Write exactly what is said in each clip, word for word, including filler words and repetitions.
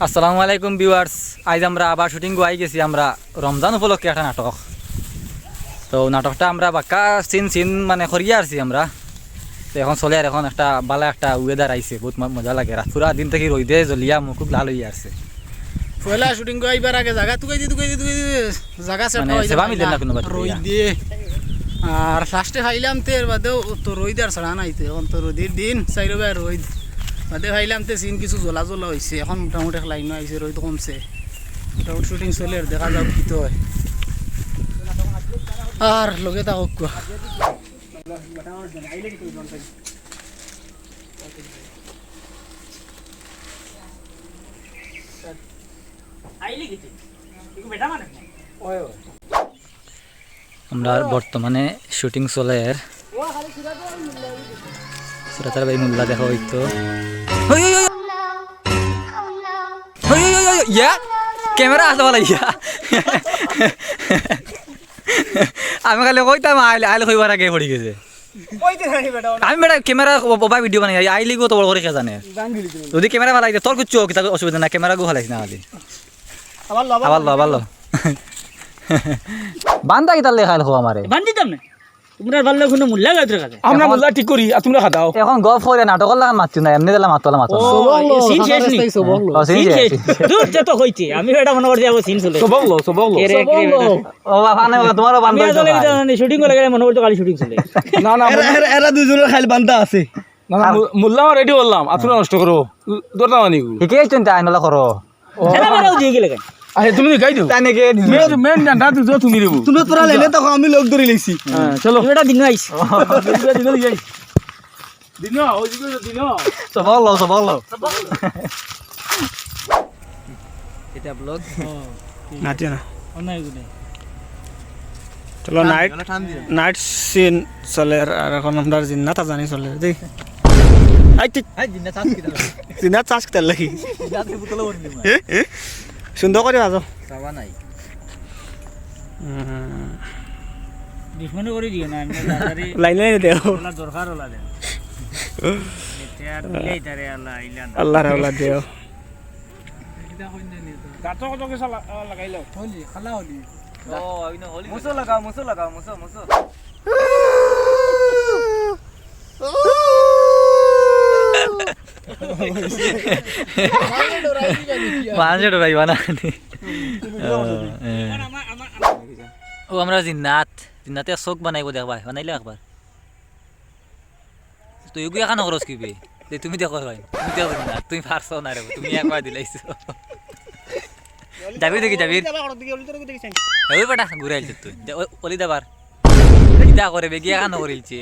আসসালামু আলাইকুম ভিউয়ার্স, আইজ আমরা আবার শুটিং আই গেছি আমরা রমজান উপলক্ষে একটা নাটক। তো নাটকটা আমরা বাক্কা সিন সিন মানে করিয়া আরছি আমরা। তো এখন চলে আর এখন একটা বালা একটা ওয়েদার আইছে, বহুত ম-, মজা লাগে। রাত পুরা দিন থাকি রইদে জ্বলিয়া মুখ লাল অইয়া আরছে। পয়লা শুটিং আইবার আগে জাগা তুকাই দি, তুকাই দি, তুকাই দি, জাগা সেট মানে সেবা মিলে না কোনো বাড়ি রইদে। আর লাস্টে পাইলাম তে এর বাদেও তো রইদ আর ছাড়া নাই তো, এখন তো রইদর দিন, চাইরো বায় রইদ। বাদে পাইলাম তে সিন কিছু জ্বলা জ্বলা অইছে, এখন মোটামুটি এক লাইনও আইছে, রইদ কমছে। মোটামুটি শুটিং চলের, দেখা যাউক কিতা অয়। আর লগে থাকউক্কা। আমরার বর্তমানে শুটিং চলের। সুরাতার ভাই মোল্লা দেখা অইতো। ওই, ওই, ওই, ওই। ওই, ওই, ওই, ওই, ইয়া? ক্যামেরা আছে বলে ইয়া। আমি খালি কইতাম আইল, আইল কইবার আগে পড়ি গেছে। আমি বেটা ক্যামেরা ও, ও ভাই ভিডিও বানাই, আইলি গো তো বড় করে কে জানে। যদি ক্যামেরা ফালাই দে, তোর কিচ্ছু কিতা অসুবিধা না, ক্যামেরা গো ফালাইস না খালি। আবার ল, আবার ল, আবার ল। বান্দা কিতার লেখা আইল কো আমারে? বান্দিতাম না। তোমরা ভালো কোনো মোল্লা গাইতে কাছে। আমরা এখন মোল্লা ঠিক করি, আর তোমরা খাদাও। এখন গপ করে নাটকর লাগান মাতছি না, এমনি দিলা মাতলা মাতো না। ও, সিন শেষ নি। ও, সিন সিন শেষ। শেষ। দূর যত কইছি, আমি এটা মনে করছি আবার সিন চলে। সবক লো, সবক লো। কে রে, কে রে, বেটা? ও বাবা, না, তোমারও আমি বান্দা আসলে হইতো এটা ভাই। জানি, শুটিং করে গেলে মনে করতো খালি শুটিং চলে। না, না, এরা, মোল্লা এরা, এরা দুইজনের খাইল বান্দা আছে। না, না, আর মু-, মোল্লা আমার রেডি করলাম, আর তোমরা নষ্ট করো। দরকার মানি গো। ঠিকই আছে, তুমি আইনলা করো। ও। খেলা মারাও দিয়ে গেলে কেন? আরে, তুমি গাই দিও। তাই নাকি? মেন, মেন গানটা তুই তো তুমি দেবো। তুমি তোরা লেলে তখন আমি লোক ধরে লইছি। হ্যাঁ, চলো। তুমি এটা দিন আইস। দিন আইস। দিন, ওই দিকে দিন। সবক লো, সবক লো। এটা ব্লগ। ও, ঠিক আছে। নাচে না। অন্যায় গুনে। চলো, টান নাইট, দিও না, টান দিও। নাইট সিন চলের, আর এখন আমরা জিন্নাত আজানি চলের, দেই। আই ঠিক। এই জিন্নাত চাষ কিতা লাগে? জিন্নাত চাষ কিতা লাগে? জিন্নাত বোতলে ভরে দিমু। এ, এ? সুন্দর করে বাজো। চাবা নাই। হুম। দুশমনি করে দিও না, আমি তাড়াতাড়ি লাইন লাইনে দেও। ওলা দরকার ওলা দেও। এটা আর দিলেই তারে আল্লাহ, আইলা না। আল্লাহ রে আল্লাহ দেও। গাতো কত কিতা লা-, আ, লাগাইলো? হলি, খালা হলি। ও, আমি না হলি। মুছো লাগাও, মুছো লাগাও, মুছো, মুছো। মাঝে ডরাইবা না। ও, এ। ও, আমরা জিন্নাত, জিন্নাতে চোখ বানাইবো দেখবায়, বানাইলে একবার। তুই এগু এখানো খরচ কিবে? দে, তুমি দেখো ভাই, তুমি দেখো না, তুমি পারছো না রে, তুমি একবার দিলাইছো। যাবি দেখি, যাবি। ওই বেটা, ঘুরে আইছে তুই। দে, ও-, অলি দাবার। কিতা করে, বেগি এখানো করিলছে।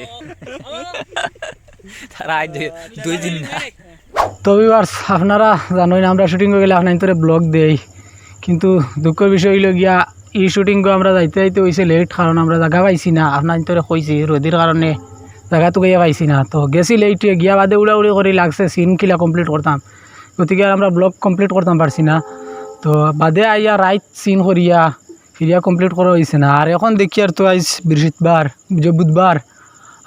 তারা আজ দু-, দুই দিন না। তো ভিউয়ার্স, আপনারা জানইন আমরা শুটিং গেলে আপনাইন্তরে ব্লগ দেই, কিন্তু দুঃখর বিষয় অইলো গিয়া ই শুটিং আমরা যাইতে যাইতে অইছে লেট, কারণ আমরা জাগা পাইছি না। আপনাইন্তরে কইছি রইদর কারণে জাগা তুকাইয়া পাইছি না, তো গেছি লেটে, গিয়া বাদে উড়াউড়ি করি লাগছে সিন কিলা কমপ্লিট করতাম, গতিকে আর আমরা ব্লগ কমপ্লিট করতাম পারছি না। তো বাদে আইয়া রাইত সিন করিয়া ফিরিয়া কমপ্লিট করা অইছে না। আর এখন দেখিয়ার তো আইজ বৃহস্পতিবার, যে বুধবার,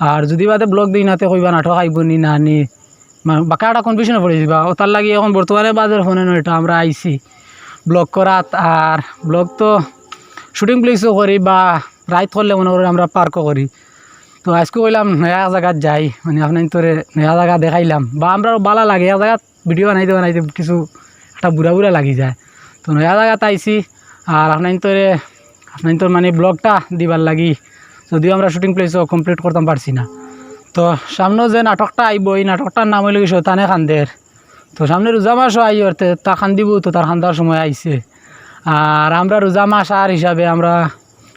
আর যুদি বাদে ব্লগ দেই না তে কইবা নাটক আইবো নি না নি, মা-, বাক্কা একটা কনফিউশনো পড়ি যিবা। অতার লাগি এখন বর্তমানে বাজের পৌনে নয়টা, আমরা আইছি ব্লগ করাত। আর ব্লগ তো শুটিং প্লেসও করি বা রাইত করলে মনে করি আমরা পার্কও করি। তো আইজকু কইলাম নয়া এক জাগাত যাই, মানে আপনাইন্তরে নয়া জাগা দেখাইলাম বা আমরারও বালা লাগে এক জাগাত ভিডিও বানাইতে বানাইতে কিছু একটা বুড়া বুড়া লাগি যায়। তো নয়া জাগাত আইছি, আর আপনাইন্তরে, আপনাইন্তর মানে ব্লগটা দিবার লাগি, যদিও আমরা শুটিং প্লেসও কমপ্লিট করতাম পারছি না। তো সামনে যে নাটকটা আইবো, ই নাটকটার নাম অইলো গি শয়তানে কান্দের। তো সামনে রোজা মাসও আইয়ার, তে তা কান্দিবো, তো তার কান্দার সময় আইছে। আর আমরা রোজা মাস আর হিসাবে আমরা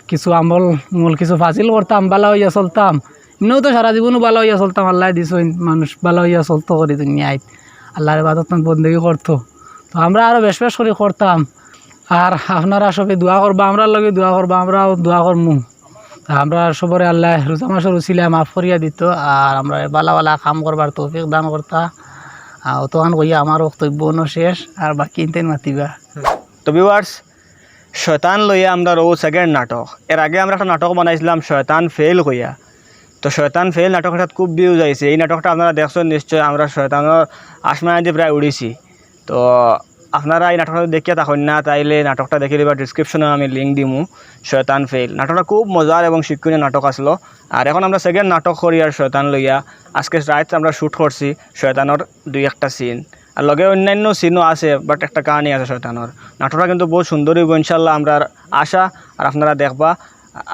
কিছু আমল, আমল কিছু ফাজিল করতাম, বালা অইয়া চলতাম। এমনেও তো সারা জীবনও বালা অইয়া চলতাম, আল্লায় দিছইন মানুষ বালা অইয়া চলতো করি দুনিয়াত, আল্লার ইবাদত বন্দেগি করতো। তো আমরা আরো বেশ বেশ করি করতাম। আর আপনারা সবে দোয়া করবা, আমরার লগে দোয়া করবা, আমরাও দোয়া করমু। তা আমরা সবরে আল্লায় রোজা মাসর উছিলায় মাফ করিয়া দিতো, আর আমরা বালা বালা কাম করবার তৌফিক দান করতা। আর অতখান কইয়া আমার বক্তব্য অনো শেষ, আর বাকি ইনতাইন মাতিবা। তো ভিউয়ার্স, শয়তান লইয়া আমরার অউ সেকেন্ড নাটক। এর আগে আমরা একটা নাটক বানাইছিলাম শয়তান ফেইল কইয়া। তো শয়তান ফেইল নাটকটাত খুব ভিউজ আইছে। এই নাটকটা আপনারা দেখছইন নিশ্চয়, আমরা শয়তানর আসমানেদি প্রায় উড়িছি। তো আপনারা এই নাটকটা দেখিয়া থাকইন না, তাইলে নাটকটা দেখি লিবা, ডেসক্রিপশনো আমি লিংক দিমু, শয়তান ফেইল। নাটকটা খুব মজার এবং শিক্ষণীয় নাটক আছিল। আর এখন আমরা সেকেন্ড নাটক করি আর শয়তান লইয়া। আজকে রাইত আমরা শ্যুট করছি শয়তানর দুই একটা সিন, আর লগে অন্যান্য সিনও আছে, বাট একটা কাহিনী আছে শয়তানর। নাটকটা কিন্তু বহুত সুন্দর অইবো ইনশাল্লাহ। আমরার আশা, আর আপনারা দেখবা,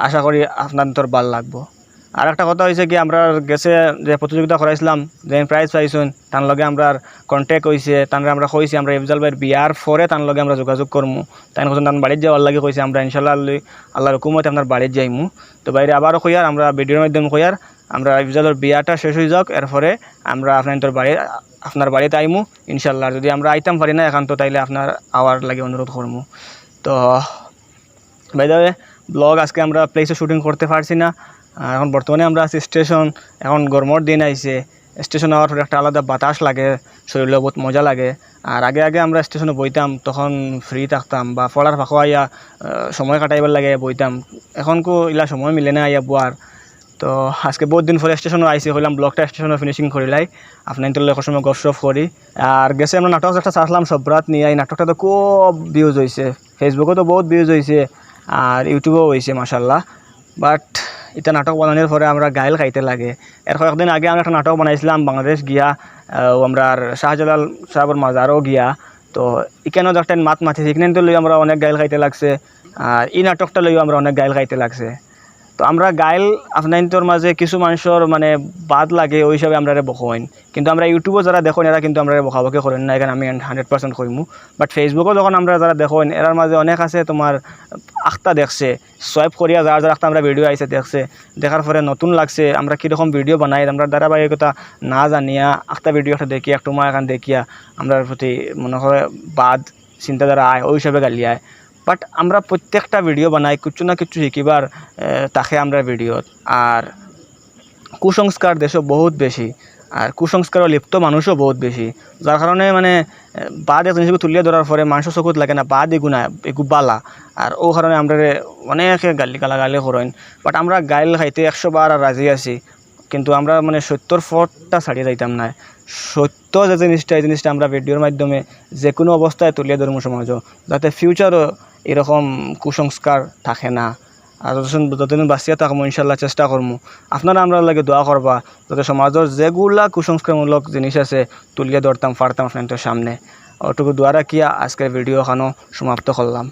আশা করি আপনার তোর ভালা লাগবো। আর একটা কথা অইছে কি, আমরা গেছে যে প্রতিযোগিতা করাইছিলাম, যে প্রাইজ পাইছইন, তান লগে আমরার কন্ট্যাক্ট অইছে, তানরে আমরা কইছি আমরা ইফজাল ভাইর বিয়ার পরে তান লগে আমরা যোগাযোগ করমু। তাইন কইছইন তান বাড়িত যাওয়ার লাগি কইছে, আমরা ইনশাল্লাহ আল্লাহ, আল্লাহর হুকুমতে আপনার বাড়িত যাইমু। তো ভাইরে আবারও কইয়ার, আমরা ভিডিওর মাধ্যমে কইয়ার, আমরা ইফজালর বিয়াটা শেষ অই যাউক, এরপরে আমরা আপনার তোর বাড়ি, আপনার বাড়িত আইমু ইনশাল্লাহ। আর যদি আমরা আইতাম পারি না এখন তো, তাইলে আপনার আওয়ার লাগি অনুরোধ করমু। তো by the way, ব্লগ আজকে আমরা প্লেসে শুটিং করতে পারছি না। আর এখন বর্তমানে আমরা আছি স্টেশন। এখন গরমর দিন আইছে, স্টেশন আওয়ার পরে একটা আলাদা বাতাস লাগে, শরীরও বহুত মজা লাগে। আর আগে আগে আমরা স্টেশনো বইতাম, তখন ফ্রি থাকতাম বা পড়ার ফাঁকো আইয়া, আহ, সময় কাটাইবার লাগি আইয়া বইতাম। এখন কো ইলা সময় মিলে না আইয়া বওয়ার। তো আজকে বহুত দিন পরে স্টেশনো আইছি, কইলাম ব্লগটা স্টেশনো ফিনিশিং করিলাই, আপনার তো লোকের সময় গপশপ করি। আর গেছে আমরা নাটক একটা ছাড়লাম সবরাত নিয়া, এই নাটকটা তো খুব ভিউজ অইছে, ফেসবুকো তো বহুত ভিউজ অইছে, আর ইউটিউবও অইছে মাশাল্লাহ। বাট ইটা নাটক বানানির পরে আমরা গাইল খাইতে লাগে। এর কয়েকদিন আগে আমরা একটা নাটক বানাইছিলাম বাংলাদেশ গিয়া, আহ, আমরার শাহজালাল সাহেবর মাজারও গিয়া। তো ইখানো একটা মাত মাতিছি, ইখানো তো লই আমরা অনেক গাইল খাইতে লাগছে, আর ই নাটকটা লইও আমরা অনেক গাইল খাইতে লাগছে। তো আমরা গাইল আপনাইন্তর মাঝে কিছু মানষর মানে বাদ লাগে, ওই হিসাবে আমরারে বকইন, কিন্তু আমরা ইউটিউবো যারা দেখইন এরা কিন্তু আমরারে বকাবকি করইন না, ইখান আমি হান্ড্রেড পার্সেন্ট কইমু। বাট ফেসবুকো যখন আমরা যারা দেখইন, এরার মাঝে অনেক আছে তুমার আখতা দেখছে, সোয়াইপ করিয়া যার যার আখতা আমরা ভিডিও আইছে দেখছে, দেখার পরে নতুন লাগছে, আমরা কিরকম ভিডিও বানাই, আমরা ধারাবাহিকতা না জানিয়া আখতা ভিডিও একটা দেখিয়া, একটু মা এখান দেখিয়া আমরার প্রতি মনে করে বাদ চিন্তাধারা আয়, ওই হিসাবে গালি আয়। বাট আমরা প্রত্যেকটা ভিডিও বানাই, কিছু না কিছু শিখিবার, আহ, থাকে আমরার ভিডিওত। আর কুসংস্কার দেশো বহুত বেশি, আর কুসংস্কারও লিপ্ত মানুষও বহুত বেশি, যার কারণে মানে, আহ, বাদ এক জিনিসগু তুলিয়া ধরার পরে মানষর চকুত লাগে না, বাদ এগু না, এগু বালা। আর ও কারণে আমরারে অনেকে গালি গালাগালি করইন, বাট আমরা গাইল খাইতে একশো বার আর রাজি আছি, কিন্তু আমরা মানে সত্যর পথটা ছাড়িয়া যাইতাম না। সত্য যে জিনিসটা, এই জিনিসটা আমরা ভিডিওর মাধ্যমে যে কোনো অবস্থায় তুলিয়া ধরমু সমাজো, যাতে ফিউচারও এরকম কুসংস্কার থাকে না। আর যতদিন, যতদিন বাঁচিয়া থাকমু, ইনশাল্লাহ চেষ্টা করমু। আপনারা আমরার লাগি দোয়া করবা, যাতে সমাজর যেগুলা কুসংস্কারমূলক জিনিস আছে, তুলিয়া ধরতাম পারতাম আপনাইন্তর সামনে। অতটুকু দোয়া রাখিয়া আজকের ভিডিও এখানো সমাপ্ত করলাম।